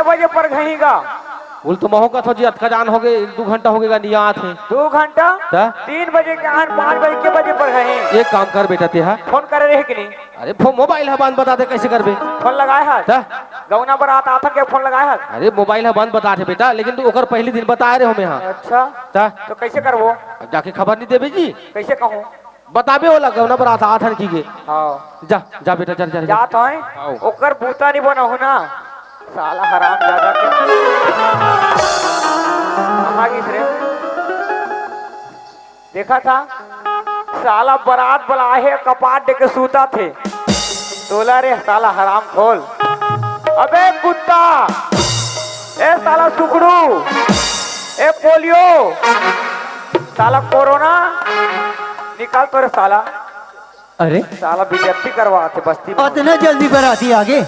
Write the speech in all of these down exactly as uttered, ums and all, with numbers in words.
बजे परघही गा? बोल तो महूं कथों जी, अतका जान होगे, एक दू घंटा होगे गा, नइ आत हे। दू घंटा? त? तीन बजे के आन, पाँच बजे के बजे परघही? एक काम कर बेटा, तेहा फोन करे रहे कि नहीं? अरे, फो-, मोबाइल ह बंद बताथे, कइसे करबे? फोन लगाए हस? त? गौना बरात आथन के फोन लगाए हस? अरे, मोबाइल ह बंद बताथे बेटा, लेकिन तू ओकर पहिली दिन बताए रहे हों मैं हा। अच्छा। त? तो कइसे करबो? अब जाके खबर नइ देबे जी। कइसे कहूं? बताबे ओला, गौना बरात आथन कहिके। हाँ। जा, जा बेटा, जा, जा, जा। जात हंव। हाँ। ओकर बूता नइ बनाहूं ना। साला हरामजादा के। कहाँ गिस रे? देखा था? साला बरात बलाहे, कपाट डे के सूता थे। तोला रे साला हरामखोर। अबे कुत्ता, ए साला सुकड़ू, ए पोलियो, साला कोरोना, निकाल तो रे साला। अरे? साला बेइज्जती करवाथे बस्ती में। अतना जल्दी बराती आगे?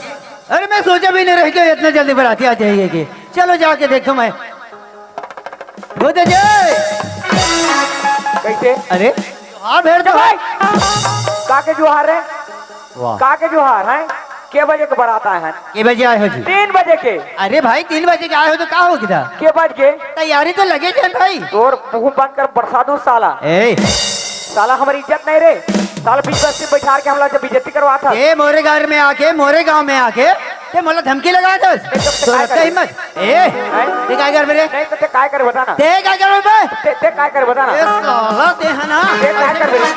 अरे, मैं सोचा भी नहीं रही कि इतना जल्दी बराती आ जाएगी। चलो, जाके देखो मैं। हो दे जे। कइसे? अरे, जोहार भेर दो। चल भाई। का के जोहार रे? वाह। का के जोहार हे? के बजे के बरात आए हन? के बजे आए हो जी? तीन बजे के। अरे भाई, तीन बजे के आए हो तो का हो गे? के बज गे? तैयारी तो लगे जे भाई। तोर मुंह बंद कर, बरसा दूं साला। ए। साला हमर इज्जत नहीं रे। साला बीच बस्ती में बैठार के हमला जब बेइज्जती करवात हस। ए, मोरे घर में आके, मोरे गांव में आके, ते मोला धमकी लगा दस। ए, तो तोर काय अतका करे? हिम्मत। ए, हैं? ते काय करबे रे? नहीं तो ते काय करे बता ना। ते काय करबे बे? ते, ते काय करे बता ना। ए साला ते है ना। ते काय करबे रे?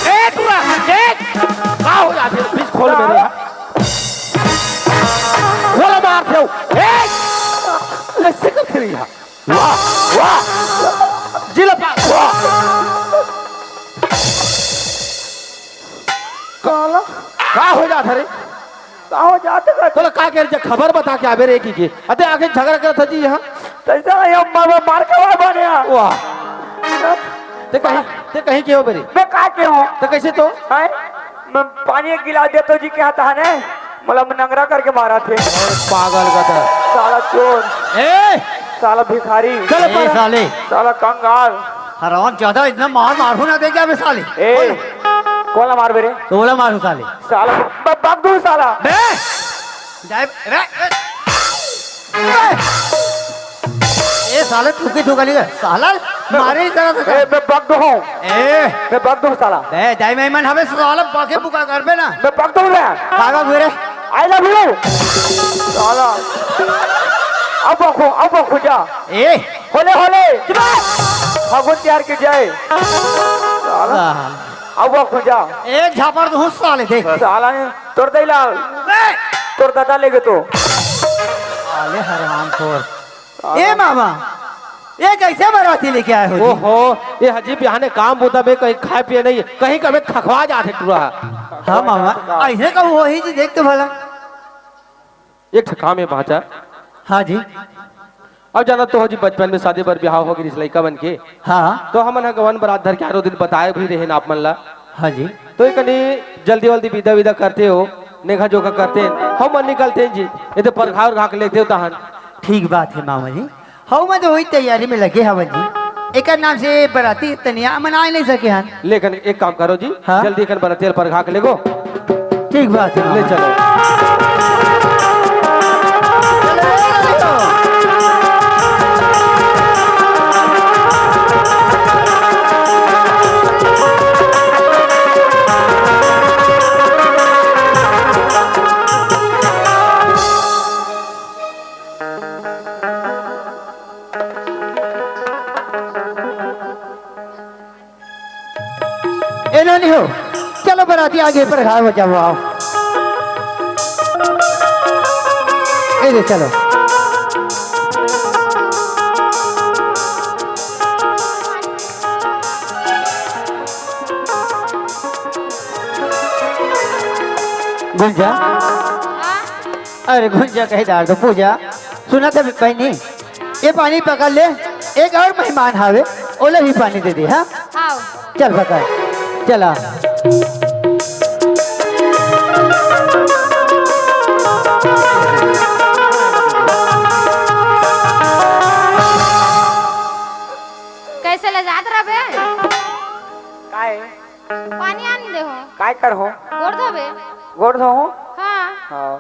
ए, टुरा, देख। का हो जाथे? बीच खोल मेरे यहाँ। खोल मार दे। ए! कइसे करथे रे यहाँ? वाह, वाह। जिला पा-, वाह। काला। का हो जात हरे? का हो जात हरे? तोला का करे, खबर बता के आबे रे कहिके। अते आके झगड़ा करत हस जी यहाँ। तइसा नहीं, हम मार, मार के आए बाने यार। वाह। ते कहीं, ते कहीं के हो बे रे? मैं का के हूँ? ते कइसे तो? हैं? मैं पानी एक गिलास देतो जी के हाथ है ने? मतलब नंगरा करके मारथे। पागल गधा। साला चोर। ए! साला भिखारी। चल ए, पर। साले। साला कंगाल। हरामजादा, इतना मार मारू ना दे क्या बे साले? ए, कोन ला मारबे रे? तोला मारू साले। साला ब-, बक दूं साला। बे! जाए, बे, ए, ए। ए साले, थूकी थूका लिया। साला, मारे ही तरह से। ए, मैं बक दूं हूँ। ए। मैं बक दूं साला। बे, जाए मैं मन हमें साला बके बुका करबे ना। मैं बक दूं रे। कागा गुरे। I love you। साला। अब बकू, अब बकू जा। ए। होले, होले। चुप। फागुन तिहार के जय। साला। वाह। अब बकू जा। एक झापड़ दूं साले, देख। साला ने तोर दई ला। ए। तोर दादा लेगे तो। साले हरामखोर। ए मामा, ये कइसे बराती लेके आए हो जी? ओहो, ये हजी बिहाने काम बूता में कहीं खाए पिए नहीं, कहीं कभी खखवा जाथे टुरा। हाँ मामा, अइसे कहूँ होही जी, देख तो भला। एक ठे काम हे भांचा। हाँ जी। अब जानत तो हो जी, बचपन में शादी बर बिहाव हो गे रिहिस लइका मन के। हाँ। तो हमन ह गवन बरात धर के आरो दिन बताए भी रहेन आप मन ला। हाँ जी। तो ये कनी जल्दी वल्दी विदा विदा करते हो, नेघा जोखा करते हैं, हमन निकलते हैं जी। ये तो परघा उरघा के लेते हो तहन। ठीक बात हे मामा जी, हऊ मैं तो वही तैयारी में लगे हवन जी। एकर नाम से बराती तनिया मनाए नहीं सके हन। लेकिन एक काम करो जी, हाँ? जल्दी एकर बराती ल परघा के लेगो। ठीक बात हे ले मामा। चलो। ए नोनी हो, चलो बराती आगे परघा हो जाओ, आओ। ए ले चलो। गुंजा। अरे गुंजा कहे डार दो, पूजा। सुनत हे बहिनी, ये पानी पकड़ ले, एक और मेहमान हावे, ओला भी पानी दे दे, हाँ? हाव। चल पकड़, चला। कइसे ले जात रहबे? काय? काय करहूँ? गोड़ धोबे? गोड़ धोहूँ? हाँ। हाँ।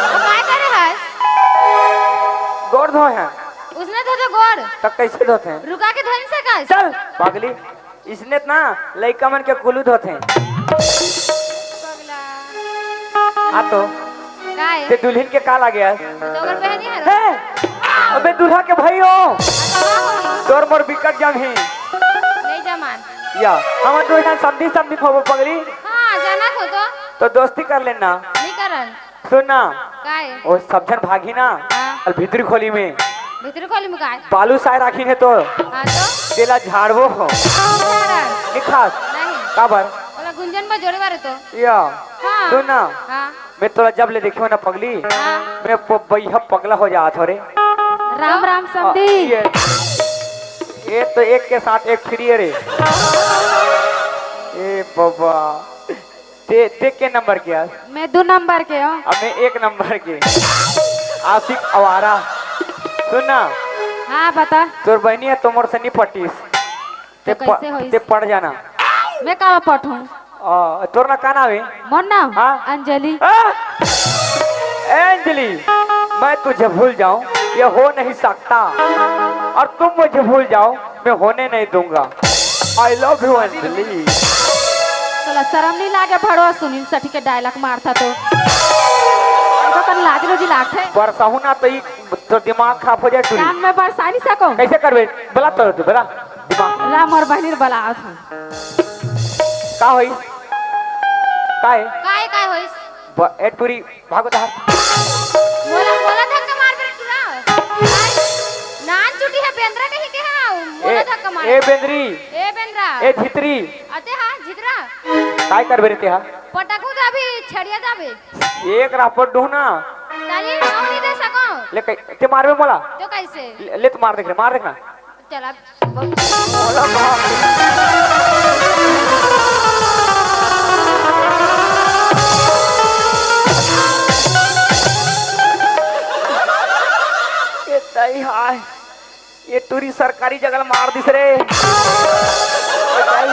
तो काय करे हस? गोड़ धोए हैं। उसने धोते गोड़। तो कैसे धोते हैं? रुका के धोइन सकस। चल, पागली। इसने त ना लइका मन के कुलू धोथे। पगला। आ तो। काय? ते दुल्हिन के का लागे हस? तो ओकर बहनी हर। हे! अबे दूल्हा के भाई हो। का होही? तोर मोर बिकट जमही। नहीं जमान। या, हमन दू झन समधी समधी होबो पगली। हाँ, जानत हो तो। तो दोस्ती कर लेना। नहीं करन। सुन ना। काय? वो सब झन भागी ना। हाँ। अउ भीतरी खोली में। भीतरी खोली में काय? बालू साय राखिन हे तो। हाँ तो? तेला झाड़बो हो। झाड़न। निखास। नहीं। काबर? ओला गुंजन में जोड़े बारे तो। या। हाँ। सुन ना। हाँ। मैं तोला जब ले देखे हो ना पगली, हाँ। मैं प-, बइहा पगला हो जात हो रे। राम राम समधी। ये, ये तो एक के साथ एक फ्री है रे। ए बाबा, ते, ते के नंबर के हस? मैं दू नंबर के हूँ। अब मैं एक नंबर के। आशिक आवारा। सुन ना। हाँ, बता। तोर बहनी है, तो मोर से नहीं पटीस। ते तो कैसे प-, होइस? ते पड़ जाना। मैं काबर पटहूँ? आ, तोर ना का नाम है? मोर नाम? हाँ? अंजलि। आ! ए अंजलि, मैं तुझे भूल जाऊं, ये हो नहीं सकता। और तुम मुझे भूल जाओ, मैं होने नहीं दूंगा। I love you अंजलि। तोला शरम नहीं लागे भड़वा सुनील सेठी के dialogue मारथा तो? तो तन लाज रोजी लागथे। बरसाहू ना तो ई तो दिमाग खराब हो जाए टूरी। कान में बरसा नहीं सको। कैसे करबे? बला तो तू, बला। दिमाग। ला मोर बहिनी ल बलावत हूँ। का होई? का है? काय, काय होइस? ब-, ए टूरी, भागो तहार। मोला, मोला धक्का मार बे टूरा। काय? नान चुटी है बेंदरा कहीं के हाँ, मोला ए, धक्का मार। ए बेंदरी। ए बेंदरा। ए झितरी। अते हाँ, झितरा। काय करबे रे तेहा? पटकू तो अभी छड़िया जाबे। एक रापट डोहना। ताली नाव नहीं दे सको। ले कई, ते मारबे मोला? तो कैसे? ले, ले तो मार देख रे, मार देखना। चला। ए दाई हाय, ये टूरी सरकारी जगह ल मार दिस रे। ए दाई,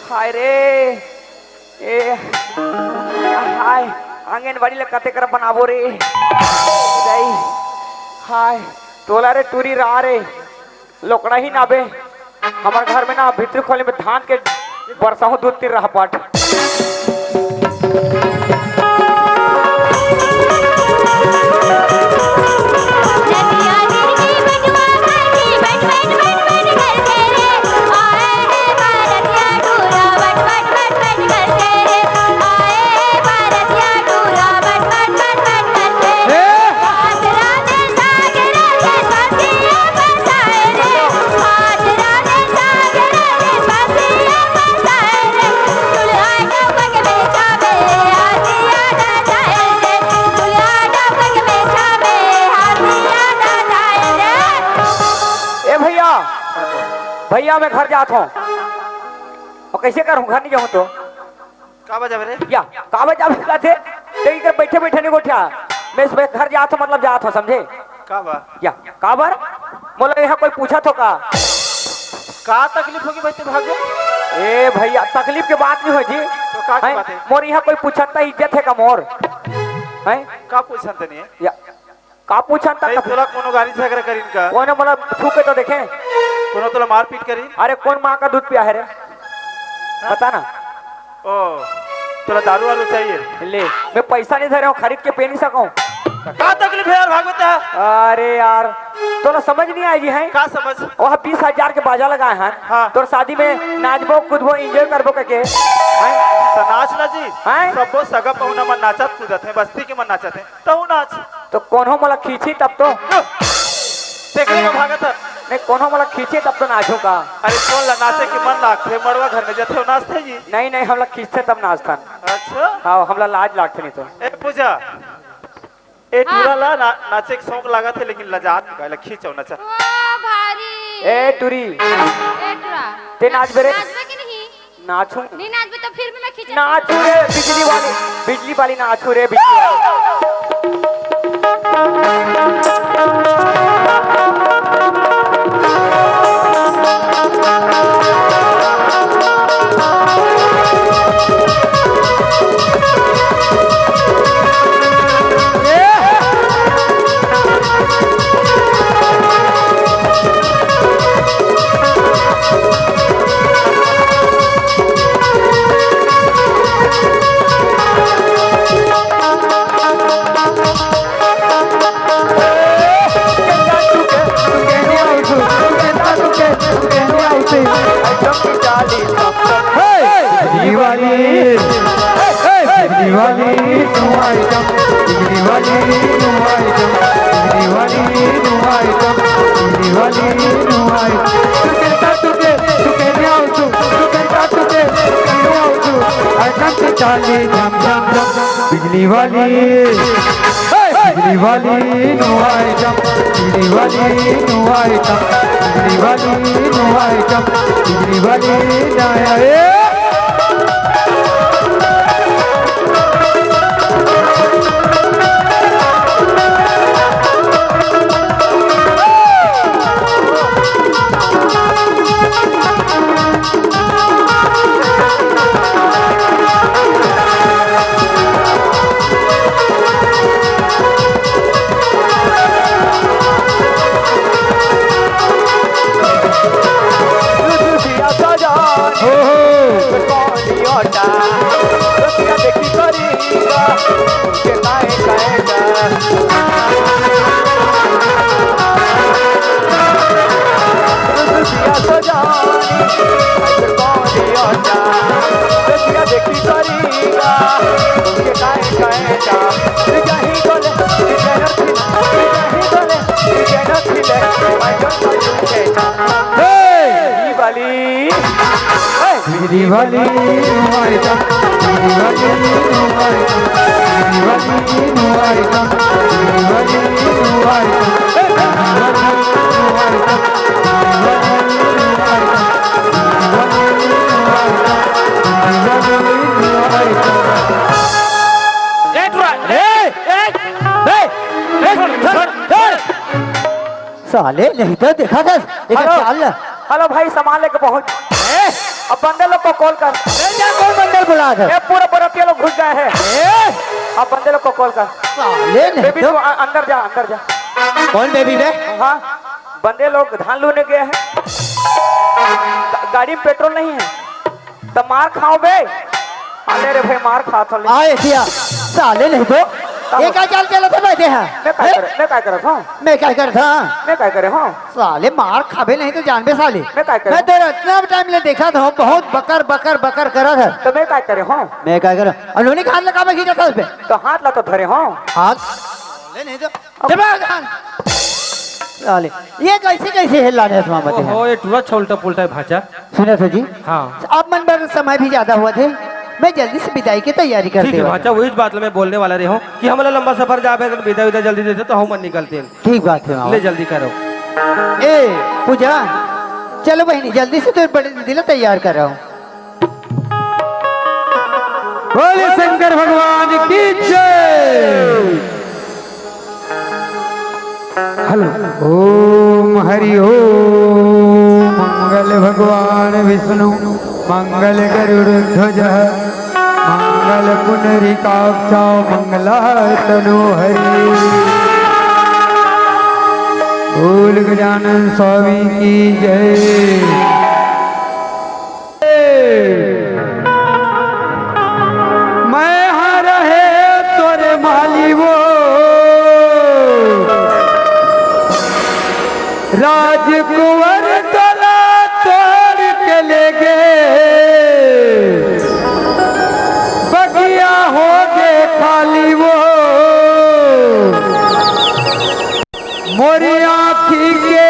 हाय रे। ए, हाय, आंगनबाड़ी ल कते कर बनाबो रे। दाई, हाय, तोला रे टूरी रा रे, लोकड़ा ही नाबे। हमर घर में ना भीतरी खोली में धान के बरसाहू दूध तीर रहा पाट। ए भैया, भैया मैं घर जात हूँ। और कैसे करूँ, घर नहीं जाऊँ तो? का बजा रे? या, का बजा भी कहते? ते इधर बैठे बैठे नहीं गोठिया। मैं इसमें घर जात हूँ, मतलब जात हूँ, समझे? का बा? या, काबर? मोला यहाँ कोई पूछा थो का? का तकलीफ होगी भाई, ते भाग गए? ए भैया, तकलीफ के बात नहीं हो जी। तो का की हैं? बात है? मोर यहाँ कोई पूछता इज्जत है का मोर? हैं? का पूछन तनी है? या, का पूछन तक नहीं, तोला कोनो गाड़ी झगड़ा करीन का? कोनो मोला छू के तो देखे। कोनो तोला मारपीट करीन? अरे, कौन माँ का दूध पिया है रे? हाँ? बता ना। ओ, तोला दारू वारू चाहिए? ले, मैं पैसा नहीं धरे हूँ, खरीद के पी नहीं सकूँ। का तकलीफ है यार, भाग बता। अरे यार, तोला समझ नहीं आएगी है? का समझ? वह बीस हजार के बाजा लगाए हैं। हाँ। तोर शादी में नाचबो, कूदबो, enjoy करबो करके। हैं? तो नाच ना जी। हैं? सबो सगा पहुना मन नाचत कूदत है, बस्ती के मन नाचत है। तहू नाच। तो कोनो मोला खींची तब तो। तेकरे में भागत है। नहीं, कोनो मोला खींची तब तो नाचूं का। अरे कौन ला नाचे के मन लागथे, मड़वा घर में जथे नाचथे जी। नहीं, नहीं, हमला खींचथे तब नाचथन। अच्छा। हाँ, हमला लाज लागथे नहीं तो। ए पूजा, ए हाँ। टूरा ला ना, नाचे के शौक लागत है, लेकिन लजात का ला खींचो नचा। ओ भारी। ए टूरी। ए टूरा। ते नाच बे रे। नाचबे कि नहीं? नाचू। नहीं नाचबे तो फिर भी मैं खींचे। नाचू रे बिजली वाली, बिजली वाली नाचू रे बिजली वाली। बिजली वाली, बिजली वाली, नो आइटम, बिजली वाली, नो आइटम, बिजली वाली, नो आइटम, बिजली वाली, नो आइटम। टुके ता टुके, टुके न्याव सु, टुके ता टुके, टुके न्याव सु। आइटम के चाली झम झम झम। बिजली वाली, बिजली वाली, नो आइटम, बिजली वाली, नो आइटम, बिजली वाली, नो आइटम, बिजली वाली, नया, ए। बिजली वाली, नो आइटम, बिजली वाली, नो आइटम, बिजली वाली, नो आइटम, बिजली वाली, नो आइटम, ए, बिजली वाली, नो आइटम, बिजली वाली, नो आइटम, बिजली वाली, नो आइटम, बिजली वाली, नो आइटम। ए, टुरा, ए, ए, ए, ए, छोड़, छोड़, छोड़। साले, नहीं तो देखा था, एक हेलो। चाल। हेलो भाई, सामान लेके पहुंच। ए? अब बंदे लोग को कॉल कर। ए, जा, कौन बंदे बुला था? ए, पूरा बरातिया लोग घुस गए हैं। ए? अब बंदे लोग को कॉल कर। साले, नहीं बेबी, तो तू अ-, अंदर जा, अंदर जा। कौन बेबी बे? हाँ, बंदे लोग धान लूने गए हैं। गा-, गाड़ी में पेट्रोल नहीं है। त मार खाओ बे। अले रे भाई, मार खा तो ले। आए क्या? साले नहीं तो। का ये हो? क्या चाल चला था बैठे हैं? मैं काय हैं? करे, मैं काय करे था? मैं काय करे था? मैं काय करे हूँ? साले मार खाबे नहीं तो जानबे साले। मैं काय करे मैं हूँ? तेरा इतना टाइम ले देखा था, बहुत बकर, बकर, बकर करा था। तो मैं काय करे हूँ? मैं काय करे? उन्होंने हाथ लगा, मैं खींचा था उस पे। तो हाथ ला तो धरे हूँ। हाथ? साले नहीं तो। चला जान। साले, ये कैसे, कैसे हिला रहे हैं मामा जी? ओहो, ये टूरा छा उल्टा पुल्टा है भांचा। सुने थे जी? हाँ। अब मन बर समय भी ज्यादा हुआ थे, मैं जल्दी से विदाई की तैयारी कर ठीक है देवा। भांचा, वही बात मैं बोलने वाला रहे हूँ कि हमला लंबा सफर जाबे, अगर विदा विदा जल्दी देते तो हम मन निकलते हैं। ठीक बात है मामा। ले जल्दी करो। ए पूजा, चलो बहनी, जल्दी से तो बड़े दीदी ला तैयार कर रहा हूँ। बोले शंकर भगवान की जय। हेलो। ओम हरि ओम। मंगल भगवान विष्णु, मंगल गरुड़ ध्वज, मंगल पुंडरीकाक्ष, मंगलातनु हरि। बोल गजानन स्वामी की जय। मैं हाँ रहे तोरे माली वो, राजकुंवर तोला तोड़ के ले गे, बगिया हो गे खाली वो। मोरी आँखी के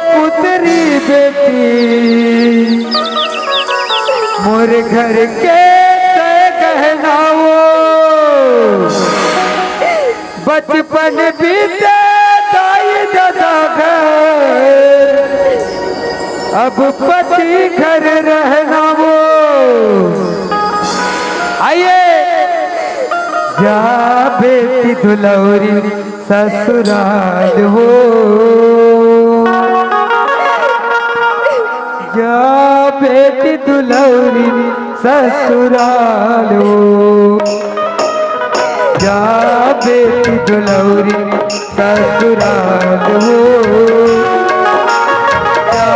पुतरी बेटी, मोर घर के तय गहना वो। बचपन बीते दाई ददा घर, अब पति घर रहना वो। आइए। जा बेटी दुलौरी ससुराल हो, जा बेटी दुलौरी ससुराल हो, जा बेटी दुलौरी ससुराल हो, जा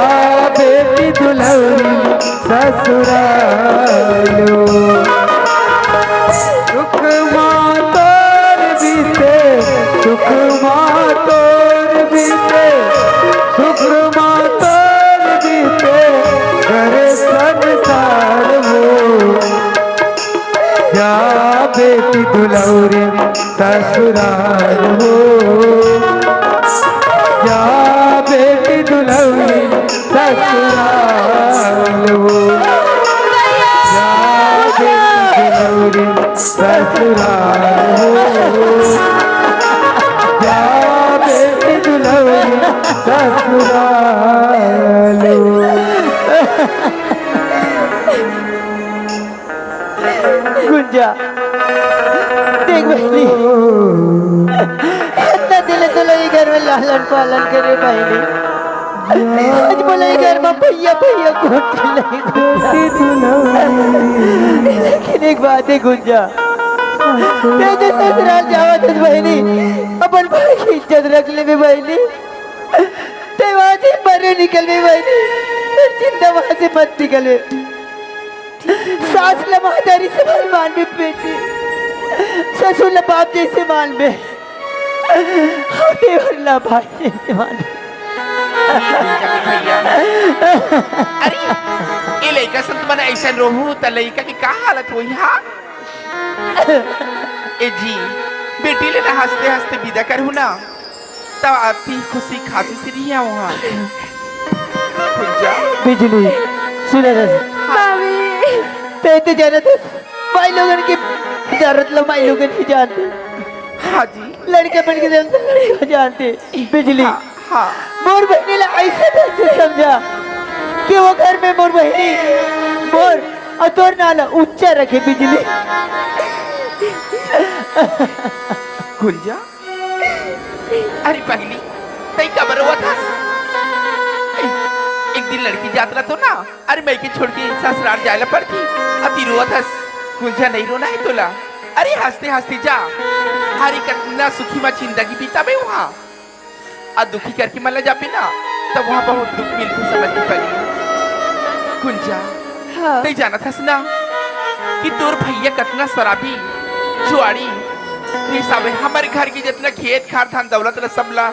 बेटी दुलौरी ससुराल हो। सुख मा तोर बीते, सुख मा तोर बीते, सुख मा तोर बीते, घर संसार ससुराल हो, जा बेटी दुलौरी ससुराल हो, जा बेटी दुलौरी ससुराल हो, जा बेटी दुलौरी ससुराल हो। गुंजा, देख बहिनी, इतना दिन तोला ये घर में लालन पालन करे बहिनी, आज मोला ये घर में भैया भैया कोई नहीं। लेकिन एक बात है गुंजा, ते जो ससुराल जावत हस बहिनी, अपन भाई की इज्जत रख लेबे बहिनी। ते वहां से मरे निकलबे बहिनी, ते जिंदा वहां से मत निकलबे। सास ला महतारी समान मानबे बेटी, ससुर ला बाप जैसे मानबे, अउ देवर ला भाई जैसे मानबे। भैया, अरे, ये लइका संत मन ऐसा रोहू त लइका के का हालत होही हा? ए जी, बेटी ले ना हंसते हंसते विदा करहू ना, तब आपकी खुशी खासी से नहीं आओ हा। गुंजा। बिजली, सुना ना। भाभी। ते तो जानत हस, माई लोगन के दर्द ला माई लोगन ही जानथे। हाँ जी। लड़के मन के दर्द ला लड़के जानथे। बिजली। हाँ, हाँ। मोर बहिनी ला ऐसे ढंग से समझा कि वो घर में मोर बहिनी, मोर अउ तोर नाम ला ऊंचा रखे बिजली। गुंजा। अरे पगली, तई काबर रोवत हस? एक दिन लड़की जात रहा तो ना, अरे मइके छोड़ के ससुराल जाए ला पड़ती, अभी रोवत हस। गुंजा, नहीं रोना है तोला। अरे हंसते हंसते जा, अरे कतना सुखी मा जिंदगी बिताबे वहाँ, अउ दुखी करके मन ला जाबे ना, तब वहाँ बहुत दुख मिलथे समझ के पगली। गुंजा, हाँ। तई जानत हस ना कि तोर भैया कतना शराबी, जुआड़ी, रिसावे, हमर घर के जितना खेत खार धन दौलत ला सब ला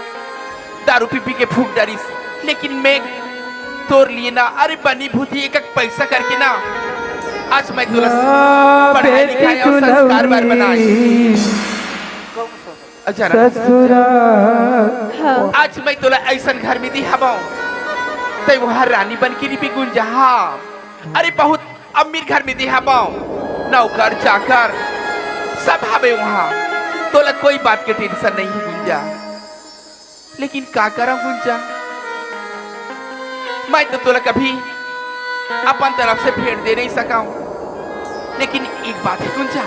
दारू पी पी के फूंक डारिस, लेकिन मैं तोर लिए ना, अरे बनी भूती एक एक पैसा करके ना, आज मैं तोला पढ़ाई लिखाई अउ संस्कार बार बनाई। अ, जानत हस? हाँ। आज मैं तोला ऐसन घर में दिहाबो, तै वहाँ रानी बन के रहिबे गुंजा। हाँ। अरे बहुत अमीर घर में दिहाबो, नौकर चाकर सब हवे वहाँ, तोला कोई बात के tension नहीं है गुंजा। लेकिन का करंव गुंजा, मैं तो तोला कभी अपन तरफ से भेंट दे नहीं सकंव। लेकिन एक बात है गुंजा।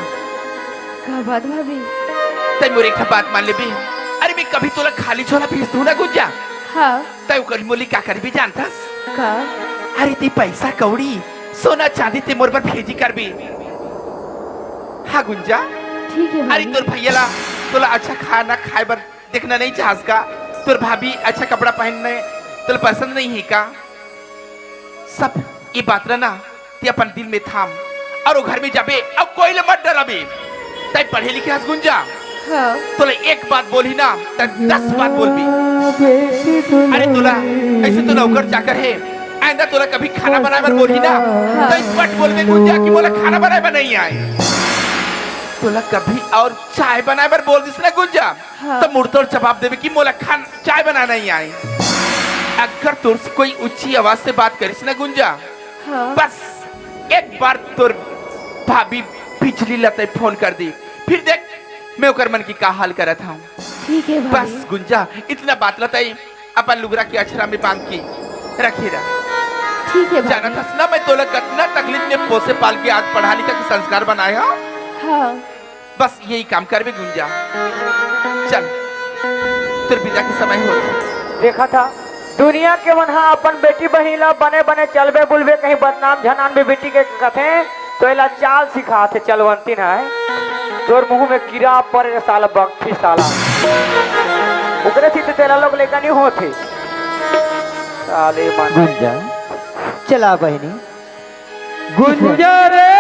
का बात भाभी? तै मोर एक ठा बात मान लेबे। अरे मैं कभी तोला खाली झोला भेज दूं ना गुंजा। हाँ। तै ओकर मोली का करबे जानथस? का? अरे ते पैसा कौड़ी, सोना चांदी ते मोर बर भेजी करबे। हाँ गुंजा। ठीक है अरे भाभी। तोर भैया ला तोला अच्छा खाना खाए बर देखना नहीं चाहस का? तोर भाभी अच्छा कपड़ा पहनने तोला पसंद नहीं है का? सब ये बात ला ना ते अपन दिल में थाम, अउ वो घर में जाबे अउ कोई ला मत डराबे। तै पढ़े लिखे हस गुंजा, हाँ। तोला एक बात बोलही ना, त दस बात बोलबे। अरे तोला ऐसे तो नौकर चाकर है, आइंदा तोला कभी खाना बनाए बर बोलही ना, हाँ। त पट बोलबे गुंजा कि मोला खाना बनाए बर नहीं आए। तोला कभी अउ चाय बनाए बर बोल दिस ना गुंजा, हाँ। त मुड़तोड़ जवाब देबे कि मोला खान चाय बनाना नहीं आए। अगर तोर से कोई ऊंची आवाज से बात करिस ना गुंजा, हाँ। बस एक बार तोर भाभी बिजली ला तै फोन कर दी, फिर देख मैं ओकर मन की का हाल करत हूँ। ठीक है भाभी। बस गुंजा, इतना बात ला तै अपन लुगरा के अछरा में बांध के रखे रह। ठीक है भाभी। जानत हस ना मैं तोला कतना तकलीफ में पोसे पाल के आज पढ़ा लिखा के संस्कार बनाए हूँ। हाँ। बस यही काम करबे गुंजा। चल, तोर विदा के समय होत। देखा था दुनिया के मन हा अपन बेटी बहिनी ला बने बने चलबे बुलबे कहीं बदनाम झनान भी बेटी के कथे तो एला चाल सिखाथे चलवंती न है। तोर मुंह में कीड़ा परे रे साला बकठी साला। ओकरे से तो तेला लोग लेकर नहीं होथे। साले मन। गुंजा, चला बहिनी। गुंजा रे,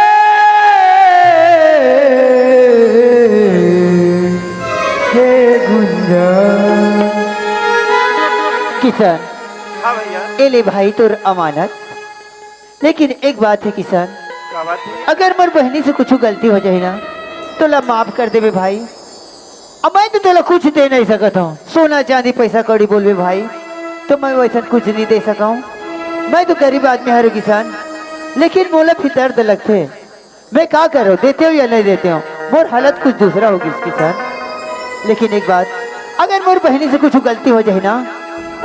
हे गुंजा। किशन, हाँ भैया। ए ले भाई तोर अमानत। लेकिन एक बात है किशन, का बात है? अगर मोर बहिनी से कुछ गलती हो जाए ना, तोला माफ कर देबे भाई। अब मैं तो तेला कुछ दे नहीं सकत हूँ। सोना चांदी पैसा कौड़ी बोलबे भाई, तो मैं वैसन कुछ नहीं दे सकूँ। मैं तो गरीब आदमी हरो किसान, लेकिन मोला भी दर्द लगथे। मैं का करो, देते हो या नहीं देते हो, मोर हालत कुछ दूसरा हो गइस किसान। लेकिन एक बात, अगर मोर बहिनी से कुछ गलती हो जाए ना,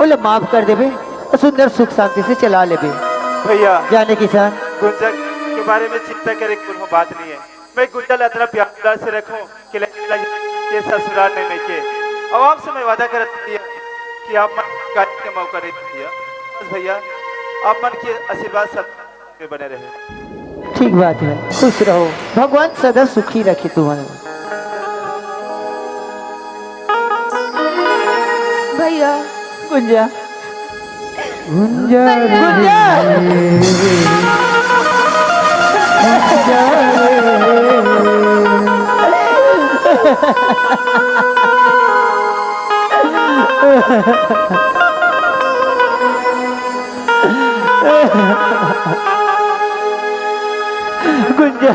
ओला माफ कर देबे और सुंदर सुख शांति से चला लेबे। भैया, जाने किसान। गुंजा के बारे में चिंता करे कोनो बात नहीं है। मैं गुंजा ला इतना प्यार दुलार से रखूं कि लगे ये ससुराल नहीं में के। अब आपसे मैं वादा करत भैया कि आप मन शिकायत के मौका नहीं दिया। बस भैया, आप मन के आशीर्वाद सब में बने रहे। ठीक बात है, खुश रहो, भगवान सदा सुखी रखे तुम्हारे। भैया। गुंजा। गुंजा रे। गुंजा। गुंजा रे। गुंजा।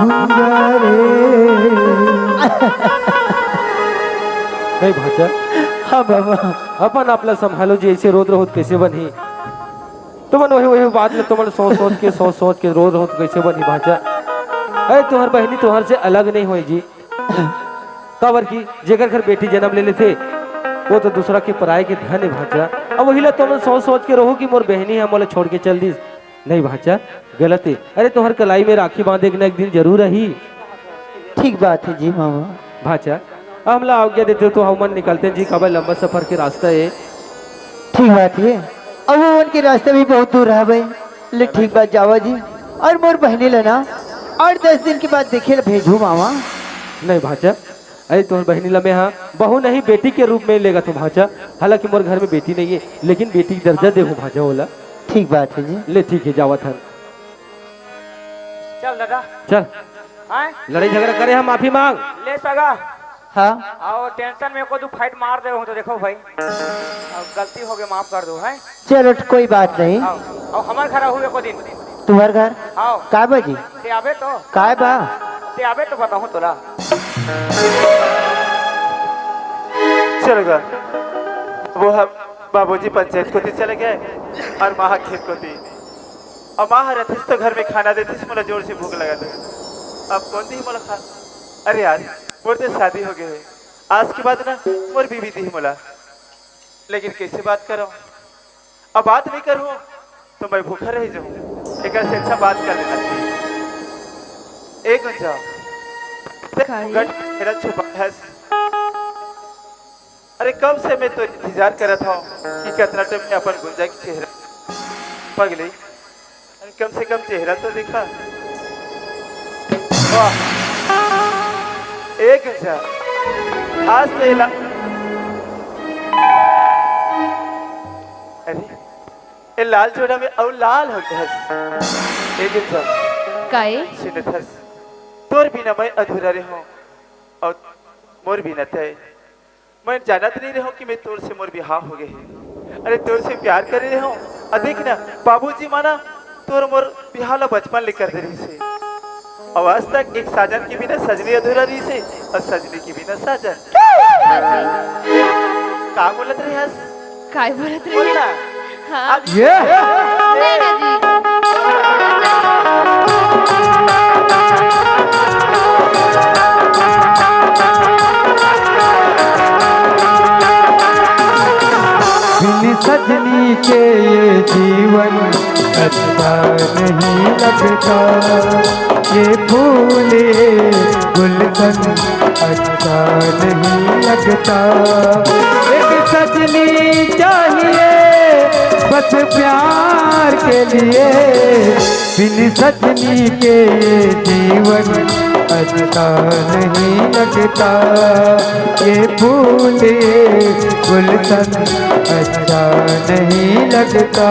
गुंजा रे। नहीं भांचा। हाँ बाबा। अपन आप ला संभालो जी, ऐसे रोत रहो त कैसे बनही? तुमन वही, वही बात ला तुमन सोच, सोच के, सोच, सोच के रोत रहो त कैसे बनही भांचा? अरे तुम्हार बहिनी तुम्हार से अलग नहीं होई जी। काबर कि जेकर घर बेटी जन्म ले लेथे, वो तो दूसरा के पराए के धन है भांचा। अब वही ला तुमन सोच, सोच के रहो कि मोर बहिनी ह मोला छोड़ के चल दिस। नहीं भांचा, गलत है। अरे तुम्हार कलाई में राखी बांधे के ना एक दिन जरूर आही। ठीक बात है जी मामा। भांचा, अब हमला आज्ञा देते हो तो हमन निकलते हैं जी, काबर लंबा सफर के रास्ता है। ठीक बात है, अब वो उनके रास्ता भी बहुत दूर है भाई। ले ठीक बात, जावा जी। और मोर बहिनी ला ना आठ दस दिन के बाद देखे ला भेजहूँ मामा। नहीं भांचा, अरे तुम्हार बहिनी ला मैं हाँ बहू नहीं बेटी के रूप में लेगत हूँ भांचा। हालांकि मोर घर में बेटी नहीं है, लेकिन बेटी के दर्जा देहूँ भांचा ओला। ठीक बात है जी। ले ठीक है, जावत हन। चल दादा। चल। हैं? लड़ाई झगड़ा करे हम माफी मांग। ले सगा। हाँ। अउ tension में एको दू fight मार दे हूँ तो देखो भाई, अब गलती हो गई, माफ कर दो, हैं? चलो, कोई बात नहीं। आओ, आओ, हमार घर आहू एको दिन। तुम्हार घर? आओ। काय बा जी? ते आबे तो? काय बा? ते आबे तो बताहूँ तोला। चलो गा, वो हम बाबूजी पंचायत कोती चले गए और माँ खेत कोती। अउ माँ ह रथिस तो घर में खाना देतिस, मोला जोर से भूख लगत हे। अब कोन दिही मोला खाना? अरे यार, मोर तो शादी हो गए हे, आज के बाद ना मोर बीवी दिही मोला। लेकिन कैसे बात करूँ? अब बात नहीं करूँ तो मैं भूखा रह जाऊँ। एक से अच्छा बात कर लेना चाहिए। ए गुंजा, देख, काई? गट मेरा छुपा है। अरे, कब से मैं तो इंतजार करत हूँ कि कितना टाइम में अपन गुंजा के चेहरा। पगली, अरे, कम से कम चेहरा तो देखा। वाह, ए गुंजा, आज तो ये ला-, अरे, ये लाल जोड़ा में अउ लाल हो गया हस। ए गुंजा, काई? सुनत हस, तोर बिना मैं अधूरा रहे हूँ और मोर बिना तय मैं जानत नहीं रहे हूँ कि मैं तोर से मोर बिहाव हो गए हे। अरे तोर से प्यार करे रहे हूँ। अउ देख ना, बाबूजी माना तोर मोर बिहाव ला बचपन ले कर दे रही से। अउ आज तक एक साजन के बिना सजनी अधूरा रही से अउ सजनी के बिना साजन। का बोलत रहे हस? काय बोलत रहे? बोल ना। हाँ। ये? नहीं ना जी। बिन सजनी के ये जीवन अच्छा नहीं लगता, ये फूल ये गुलशन अच्छा नहीं लगता। एक सजनी चाहिए बस प्यार के लिए, बिन सजनी के ये जीवन अच्छा नहीं लगता। ये फूल ये गुलशन अच्छा नहीं लगता।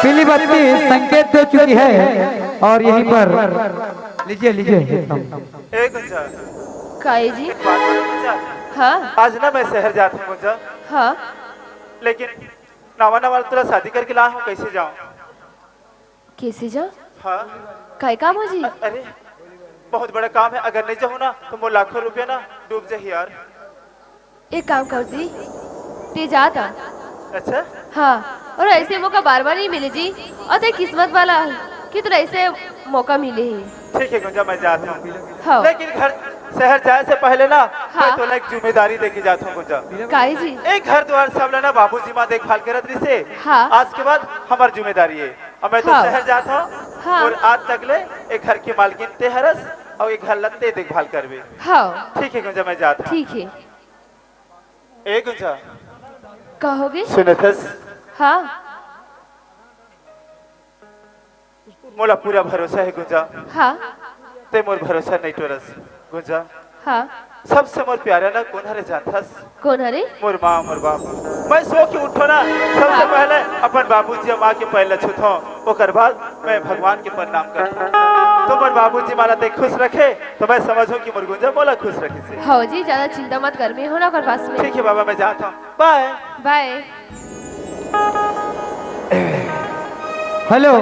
पीली बत्ती संकेत दे चुकी है और यहीं पर लीजिए, लीजिए। ए गुंजा, काहे जी? एक बात बोलूं गुंजा? हाँ। आज ना मैं शहर जात हूँ गुंजा। हाँ। लेकिन नवा नवा तुला शादी करके ला हूँ, कैसे जाऊँ? कैसे जा? हाँ। काय काम हो जी? अ-, अरे, बहुत बड़ा काम है, अगर नहीं जाऊँ ना तो मोर लाखों रुपया ना डूब जाही यार। एक काम कर जी, ते जाता। अच्छा? हाँ, और ऐसे मौका बार बार नहीं मिले जी। और ते किस्मत वाला है कि तुला ऐसे मौका मिले ही। ठीक है गुंजा, मैं जाता हूँ। हाँ। लेकिन घर, शहर जाए से पहले ना हाँ। मैं तोला एक जिम्मेदारी देके जाता हूँ गुंजा। काहे जी? एक घर द्वार सब ला ना बाबूजी माँ देखभाल करत रहिसे। हाँ। आज के बाद हमार जिम्मेदारी है। अब मैं तो हाँ। शहर जात हूँ हाँ। और आज तक ले एक घर की मालकिन ते हरस और एक घर ला ते देखभाल करबे। हाँ। ठीक है गुंजा, मैं जात हूँ। ठीक है। ए गुंजा। कहोगे? सुनत हस? हाँ। मोला पूरा भरोसा है गुंजा। हाँ। ते मोर भरोसा नहीं टोरस गुंजा। हाँ। सबसे मोर प्यारा ना कोन हरे जानथस? कोन हरे? मोर माँ, मोर बाप। मैं सो के उठो ना, सबसे हाँ। पहले अपन बाबूजी अउ माँ के पैर ला छूथो, ओकर बाद मैं भगवान के प्रणाम करथो। तो मोर बाबूजी माँ ला ते खुश रखे, तो मैं समझो कि मोर गुंजा मोला खुश रखे से। हाँ जी, ज्यादा चिंता मत कर, मैं हूँ ना ओकर पास में। ठीक है बाबा, मैं जात हूँ। बाय। बाय। हेलो,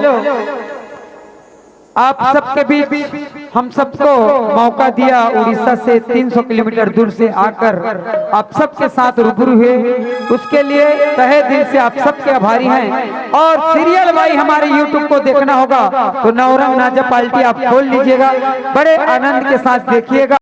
आप सबके बीच हम सबको मौका दिया, उड़ीसा से तीन सौ किलोमीटर दूर से आकर आप सबके साथ रूबरू हुए। उसके लिए तहे दिल से आप सबके आभारी हैं। और सीरियल वाई हमारे YouTube को देखना होगा तो नवरंग नाजा पार्टी आप खोल लीजिएगा, बड़े आनंद के साथ देखिएगा।